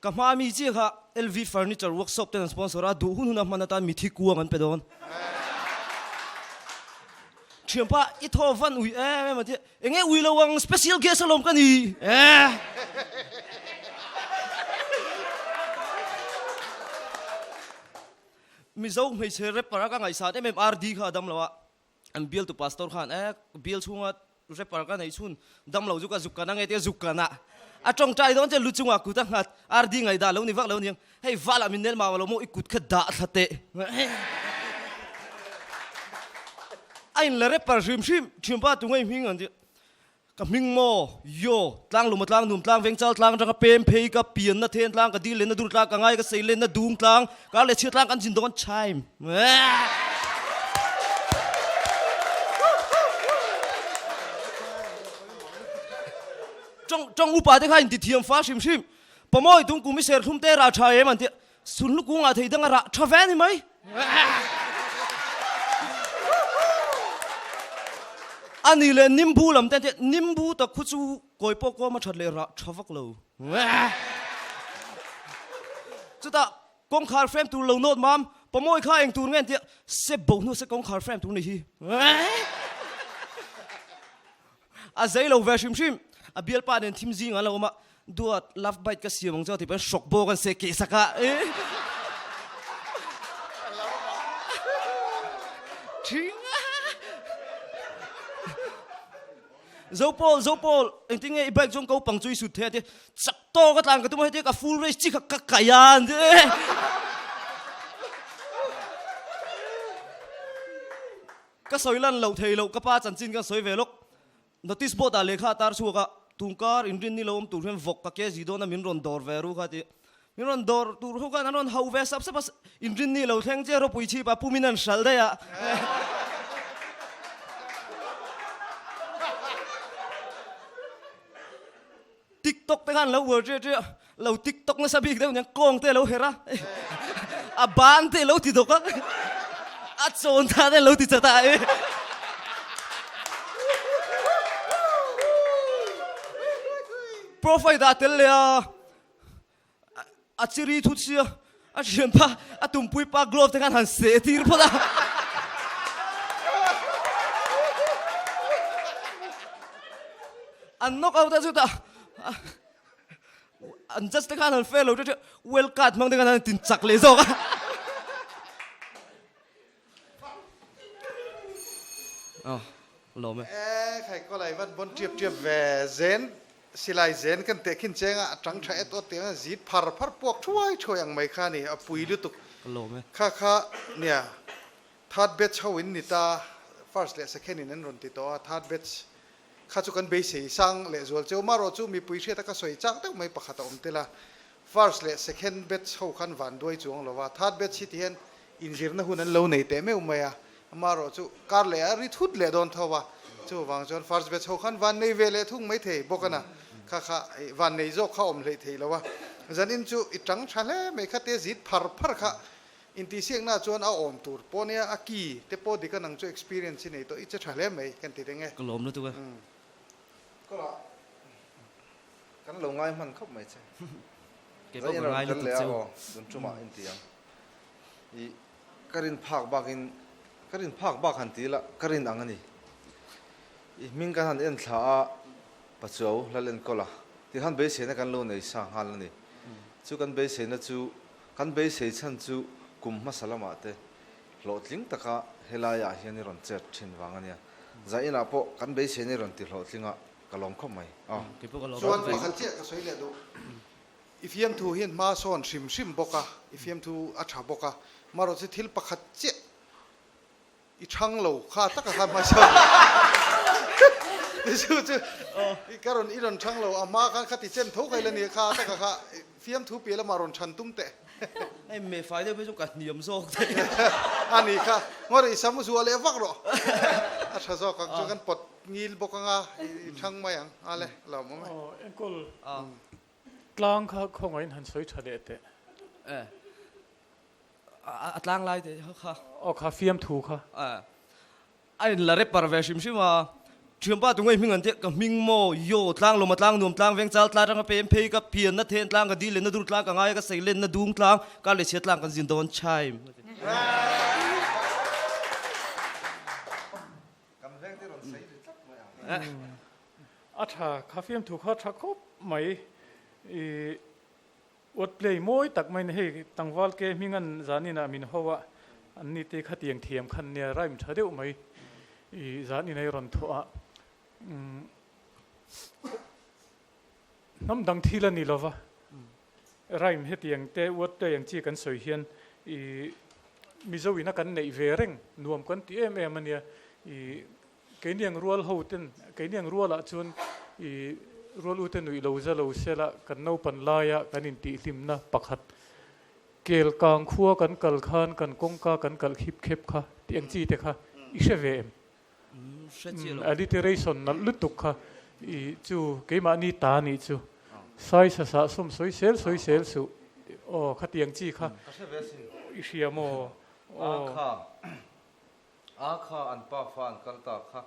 Ka hma ami chiah kha LV Furniture Workshop ten an sponsor a, duh hun hun a hman atan mithi kuang an pe dawn. Thianpa i thaw van ui em em a tia, enge ui lo ang special guest alawm ka ni eh. Mizo hmeichhe rapper a ka ngaihsan em em RD kha a dam lo a, an bial tu pastor khan eh bial chhunga rapper ka neih chhun dam lo chu ka zuk kan ange tia zuk kan a, a tawngtai dawn che lu chungah kut a nghat RD ngaihdah lo ni vak lo niang hei val ah min nel mau lo maw i kut kha dah thla teh a in la rapper hrim hrim thianpa tu ngei hming an ti. Ka hming maw? Yo, tlang luma tlang num tlang veng chal tlang atanga pem phei ka pianna then tlang ka dil lenna dur tlang ka ngai ka sei lenna dung tlang kar leh chhia tlang kan zin dawn chime. Tawng tawng upa te kha in ti thiam fa hrim hrim. Pamawi tung kum i serthlum te rah tha em an tia. Sunhlu kungah thei dang a rah tha ve a ni mai. A ni leh nimbu lam te an tia, nimbu tak khu chu kawi pawh kawm a that leh rah tha vak lo. Chutah kawngkhar frame tur lo nawt mam, pamawi kha eng tur nge an tia, sep bo hnu se kawngkhar frame tur ni hi. A zei lo ve hrim hrim. A bialpa nen thim zing an lo awm a, Duat, love bite ka siam ang chu a ti pahin hrawk bawk an seh keh sak a. Thing a. Zopawl, Zopawl, engtin nge i bike chuan ko pang chu i sut thei a ti. Chak tawk a tlan ka tum a heti ka full race chi kha ka kai a an ti. Ka sawi lan loh thei loh ka pa chanchin ka sawi ve lawk. Notice board ah lehkha a tar chhuak a, tungkar inrin ni lo awm tur hian vawk ka ke zi dawn a min rawn dawr ve ru kha ti. Min rawn dawr tur ho khan an rawn hauh ve sap sap a, inrin ni lo thleng che ropui chhip ah pumin an hral daih a. Tiktok te khan lo uar ṭiah ṭiah, lo tiktok nasa bik deuh nia, kawng te lo herh a, a ban te lo ti dawk a, a chawn ta te lo ti chat a e. Profile dah tel leh a, a chiri thut sia, a thianpa a tumpui pa glove te khan han seh tir phawt a. An knock out a chutah an judge te khan han fair lo ṭe ṭe well card hmang te khan han tin chak leh zawk a. Lawm e. E khai kawlai van bon tiap tiap ve zen silai zen kan teh khin chenga a tang tha et awt tiang zit phar phar puak thuai thuai ang mai kha ni a pui lutuk Ka lawm e. Kha kha nia third batch ho in ni ta first leh second in an rawn ti tawh a third batch kha chu kan beisei sang leh zual cheu marawh chu mipui hriata ka sawi chak deuh mai pakhat a awm tel a first leh second batch ho khan van duai chuang lo va third batch hi ti hian inzirna hun an lo nei teh meuh mai a amarawh chu kar leh a ri thut leh dawn tho a chuvang chuan first batch ho khan van nei ve leh thung mai thei bawk a na kha kha van nei zawk kha awm hleih thei lo a zanin chu i tang tha hle mai kha te zit phar phar kha Intihsiakna chuan a awm tur pawh nia a ki te pawh dik a nang chu experience i nei tawh i che tha hle mai kan ti reng e. Ka lawm lutuk e. Kawlah kan lo ngai hman khawp mai che. Kei pawh ka ngai lutuk che u. Aw tun tumah in ti ang. I ka rin phak bakin ka rin phak bak han ti ila ka rin ang a ni. I hming kan han en thla a Pachuau Lalenkawla tih khan beiseina kan lo nei sa nghal a ni. Chu kan beiseina chu Kan beisei chhan chu kum hmasa lamah te hlawhtling taka helaiah hian i rawn chet thin vang a nia. Zainah pawh kan beiseina i rawn ti hlawhtling a, ka lawm khawp mai. Aw. Chuan pakhat chiah ka sawi leh duh. I fiamthu hian hma sawn hrim hrim bawk a, i fiamthu a tha bawk a, marawh chu thil pakhat chiah I chhang lo kha taka khan hmasa chu chu i ka rawn i rawn chhang lo a hma khan kha ti chen tho kha ila nia kha taka kha fiamthu piah lamah rawn chhan tum teh. Hei me fai deuh phei chu ka hniam zawk daih. A ni kha ngaw i sam zuah leh vak rawh a tha zawk ang chu kan pawt ngil bawk anga i chhang mai ang a le lo awm e. Aw enkawl tlang kha khawngaihin han sawi tha leh teh. A tlang lai te kha. Aw kha fiamthu kha. A in la rapper ve hrim hrim a. Thianpa tunge hming an tia ka hming maw yo tlang lawm a tlang nuam tlang veng chal tlang atanga pem phei ka pian na then tlang ka dil leh na dur tlang ka ngai a ka sei len na dung tlang ka leh chhia tlang kan zin dawn chime. Kan veng te rawn sei ri tlat mai ang. A tha kha fiamthu kha tha khawp mai i Word play mawi tak mai ni hei tlangval ke hming an zan inah min ho a, an ni te kha tiang thiam khan nia rhyme tha deuh mai i zan inah i rawn thawh a, hnam dang thil a ni lova rhyme hetiang te word play ang chi kan sawi hian i Mizo ina kan neih ve reng nuam kan ti em em a nia i Keini ang rual ho ten, keini ang rualah chuan i rual ute nuih lo za lo sela kan naupan laia kan intihhlimna pakhat kel kang khua kan kal khan kan kawngka kan kalh khip khep kha tih ang chi te kha i hre ve em? Alliteration nalh lutuk kha i chu keimahni ta nih chu sai sa sah sawm sawi sel sawi sel suh aw khatiang chi kha i hria maw aw. A kha an pa fa an kal ta kha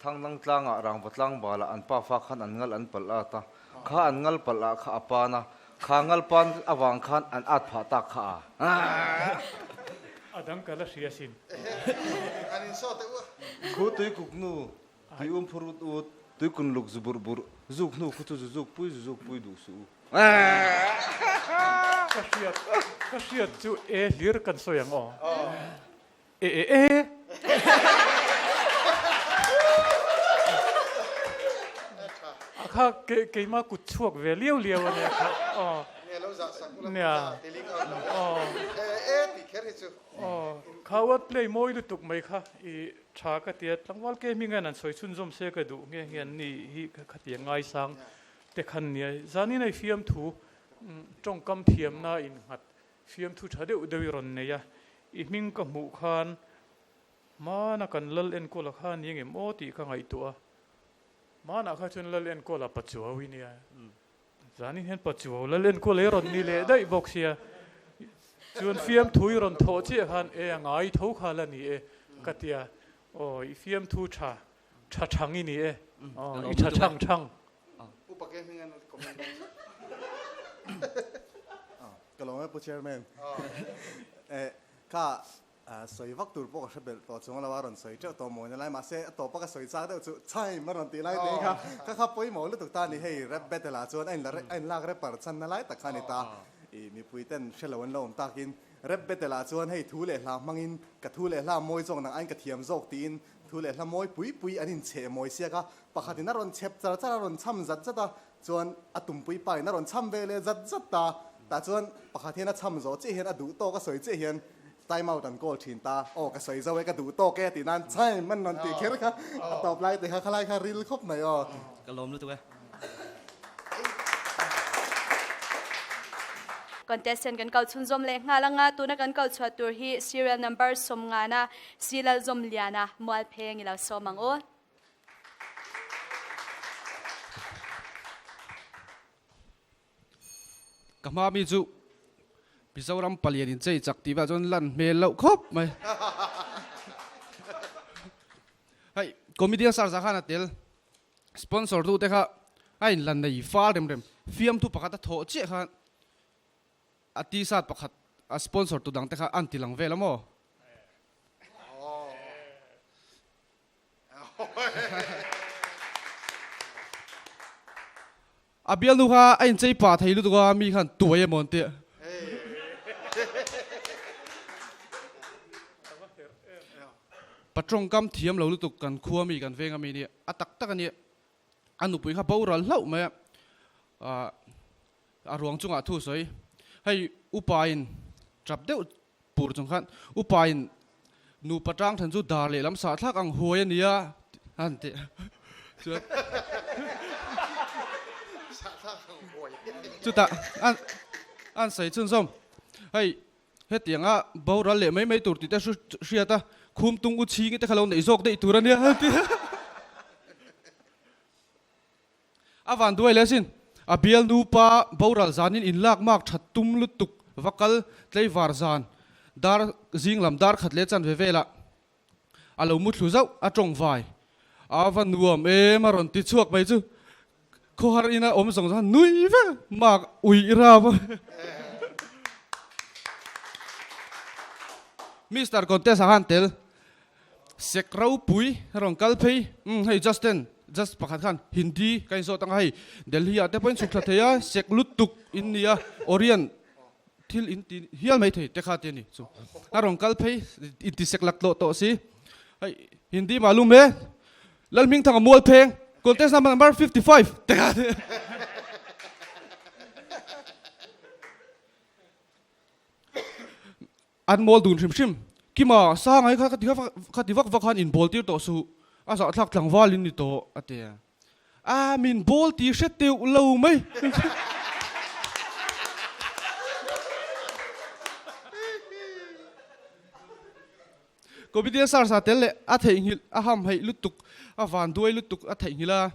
Thangnang tlangah Rangva tlangbalah an pa fa khan an ngal an palh at a, kha an ngal palh ah kha a pan a, kha ngal pan avang khan an at phah tak kha a. A dang ka la hria sin. An in saw teh u a. Khu tui kuk nu, tui um phur ut ut, tui kun luk zu burh burh, zuk hnu khu chu zu zuk pui zu zuk pui duh suh u. Ka hriat, ka hriat chu e hlir kan sawi ang aw. E e e. A kha ke keima kut chhuak ve liau liau a nia kha aw. Nia lo zah sak ula nia telling out lo aw. E e tih kher hi chu. Aw kha word play mawi lutuk mai kha i tha ka tia tlangval ke hming hian an sawi chhunzawm se ka duh nge nge an ni hi khatia ngaisang te khan nia zanin a i fiamthu tawngkam thiamna innghat Fiamthu tha deuh deuh i rawn nei a, i hming ka hmuh khan hmana kan lal enkawla kha ni engem aw tih ka ngaihtuah a, hmanah kha chuan lal enkawla Pachuau i nia, zanin hian Pachuau lal enkawla i rawn ni leh daih bawk sia, chuan fiamthu i rawn thawh chiah khan e a ngai tho kha la ni e ka tia, aw i fiamthu tha tha thang i ni e, aw i tha thang thang. Upa ke hming an comment dawn chu. Ka lawm e Pu Chairman. Eh kha sawi vak tur pawh ka hre belh tawh chuang lo a rawn sawi teuh tawh mawina lai mahse a tawpa ka sawi chak deuh chu chime a rawn tih lai te hi kha kha kha pawimawh lutuk ta a ni hei rap battle ah chuan a in la a in lak rapper chhanna lai tak kha a ni ta i mipui ten hre lo an lo awm takin rap battle ah chuan hei thu leh hla hmangin ka thu leh hla mawi zawk nang aiin ka thiam zawk tiin. Thu leh hla mawi pui pui an inchheh mawi siak a, pakhatin a rawn chhep char char a rawn chham zat zat a, chuan a tumpui pa in a rawn chham ve leh zat zat ta, tah chuan pakhat hian a chham zawh chiah hian a duh tawk a sawi chiah hian time out an call thin ta, aw ka sawi zo e ka duh tawk e tih nan time an rawn tih kher kha a tawp lai te kha khalai kha ril khawp mai aw. Ka lawm lutuk e. Contestant kan kal chhunzawm leh nghal anga tuna kan kal chhuah tur hi serial number sawmngana Silalzawmliana Mualpheng i lo sawm ang u. Ka hma mi chu Mizoram palian in chei chak tih vah chuan lan hmel loh khawp mai. Hei comedian star za khan a tel sponsor tu te kha a in lan nei fal rem rem fiamthu pakhat a thawh chiah khan a t-shirt pakhat a sponsor tu dang te kha an ti lang vel a maw? A bialnu kha a inchei pah thei lutuk a, mi khan tuai emaw an tia. Patrawngkam thiam lo lutuk kan khua mi kan veng ami nia, a tak tak a nia. A nupui kha boral hlauh mai a, a ruang chungah thu sawi. Hei upain tap deuh Pur chung khan upain nupa tang then chu dar lehlam sah thlak ang huai a nia a han ti chuan chutah a an sawi chhunzawm hei hetianga boral leh mai mai tur tih te hriat a khum tung u chhingi te kha lo neih zawk daih tur a nia a ti. A van duai leh asin. A bial nupa boral zanin inlak mak that tum lutuk va kal tleivar zan dar zing lam dar khat leh chanve velah a lo mu thlu zauh a tawng vai. A va nuam em a rawn ti chhuak mai chu khawhar ina awm zawng zawng nui vek mak ui i ram a. Mister Contest ah khan tel Sek ropui a rawn kal phei, umm hei Justin, just pakhat khan Hindi ka inzawt anga hei Delhi ah te pawhin chhuk thla thei a, sek lutuk in nia Orient thil in ti hial mai thei te kha ti a ni chu a rawn kal phei inti sek lak tlawh tawh si hei Hindi malum e Lalhmingthanga Mualpheng contest number 55 te kha ti. An mawl dun hrim hrim. Kima, Sangai kha ka ti vak vak khan in bawl tir tawh suh, a zahthlak tlangval in ni tawh, a ti a. A, min bawl ti hre teuh lo mai. Comedian Sars a tel leh a theihnghilh, a hamhaih lutuk, a vanduai lutuk a theihnghilh a.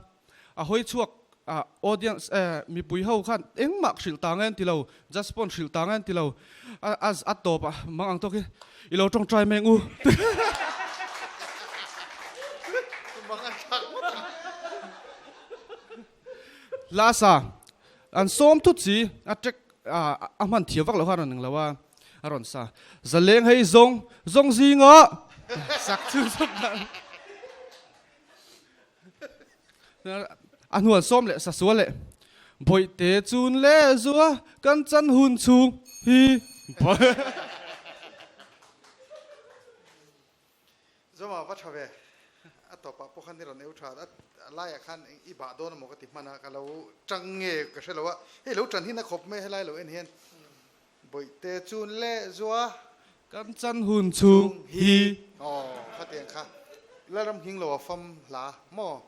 A hawi chhuak a audience eh mipui ho khan engmah hrilh ta nge an ti lo, just pawn hrilh ta nge an ti lo, a a a tawp a mang ang tawk hi i lo tawngtai mai ang u. Last a an sawm thut si a track a a hman thiam vak lo kha a rawn eng lo a a rawn sa zaleng hei zawng zawng zinga sak chu zawk dan. A hnual sawm leh sasual leh Bawihte chun leh zua kan chan hun chhung hi. Zawma va tha ve. A tawpah pawh khan i rawn eu tha a, a laiah khan i bah dawn emaw ka ti hman a, ka lo tang nge ka hre lo a, hei lo tan hi na khawp mai helai lo en hian Bawihte chun leh zua. Kan chan hun chhung hi. Aw, khatiang kha Lalram hing lo a fam hla maw?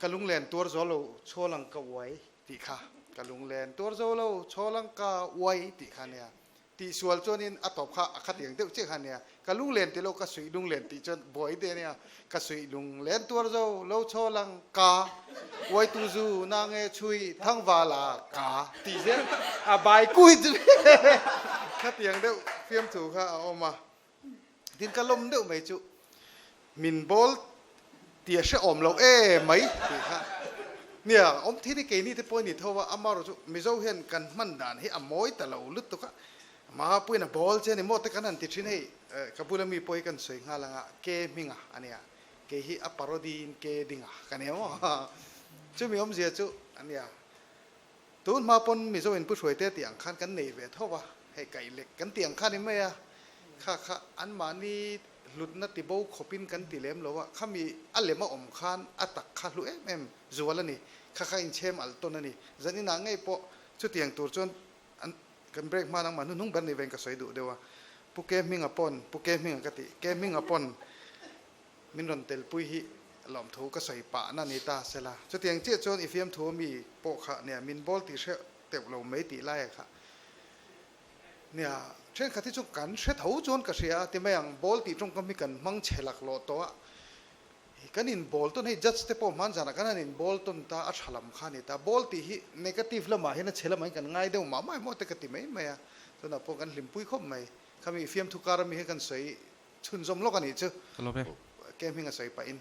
Ka lunglen tuar zo lo chhawlang ka uai tih kha. Ka lunglen tuar zo lo chhawlang ka uai tih kha nia. Tihsual chuanin a tawp kha a khatiang deuh chiah kha nia. Ka lunglen ti lo ka suih lunglen tih chuan buai te nia. Ka suih lunglen tuar zo lo chhawlang ka uai tu zu na nge chhui thangvala ka tih zel a bai kui chu khatiang deuh fiamthu kha a awm a. Tin ka lawm deuh mai chu min bawl tih a hrehawm loh e mai tih kha nia awm thin hi keini te pawh a ni tho a, amaherawh chu Mizo hian kan hman dan hi a mawi ta lo lutuk a, Mapuiin a bawl che a ni maw te kan han ti thin hei ka bula mi pawh hi kan sawi nghal anga ke hminga a nia kei hi a parody in ke dinga ka nia maw chumi awmzia chu a nia tun hma pawn Mizo in Pu Hruaite tih ang khan kan nei ve tho va hei kaih lek kan tih ang khan i mai a kha kha anmahni. hlutna tibo khawpin kan ti lem lo a, khami a lem a awm khan a tak kha hlu em em zual a ni, kha kha inchhem alh tawn a ni. Zan inah ngei pawh chutiang tur chuan an kan break hma nangmah hnuhnung ber ni vein ka sawi duh deuh a, Pu Ke Hminga pawn, Pu Ke Hminga ka tih, Ke Hminga pawn min rawn telpui hi lawmthu ka sawi pah na ni ta sela. Chutiang chiah chuan i fiamthu a mi pawh kha nia min bawl tih hreh teuh lo mai tih laia kha nia thenkhat hi chu kan hre tho chuan ka hria a ti mai ang, bawl tih tawngkam hi kan hmang chhe laklawh tawh a, kan in bawl tawn hei judge te pawh hman zanah kan han in bawl tawn ta a tha lam kha a ni ta, bawl tih hi negative lamah hian a chhe lamah hian kan ngai deuh mah mah emaw te ka ti mai mai a, tunah pawh kan hlimpui khawp mai, khami fiamthu kar ami hi kan sawi chhunzawm lawk a nih chu Ka lawm e. Ke hming a sawi pahin.